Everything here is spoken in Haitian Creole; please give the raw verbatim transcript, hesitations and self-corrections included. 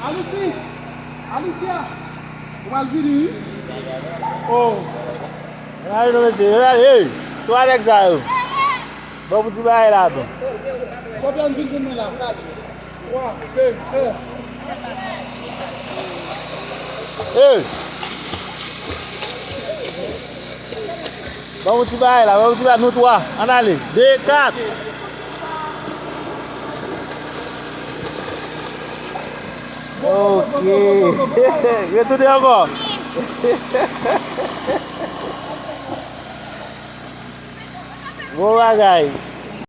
Alisi! Alicia! Ou pral vini, wi. Oh! Gade non, mesye, gade, hey! Twa nèg sa yo. Bon, pou ti bagay la, bon. Konbyen vin jwenn mwen la? Twa, de, en. Hey! Ban m yon ti bagay la, ban m yon ti bagay, nou twa. Ann ale. De, kat. Ok. Retounen ankò. Bon bagay.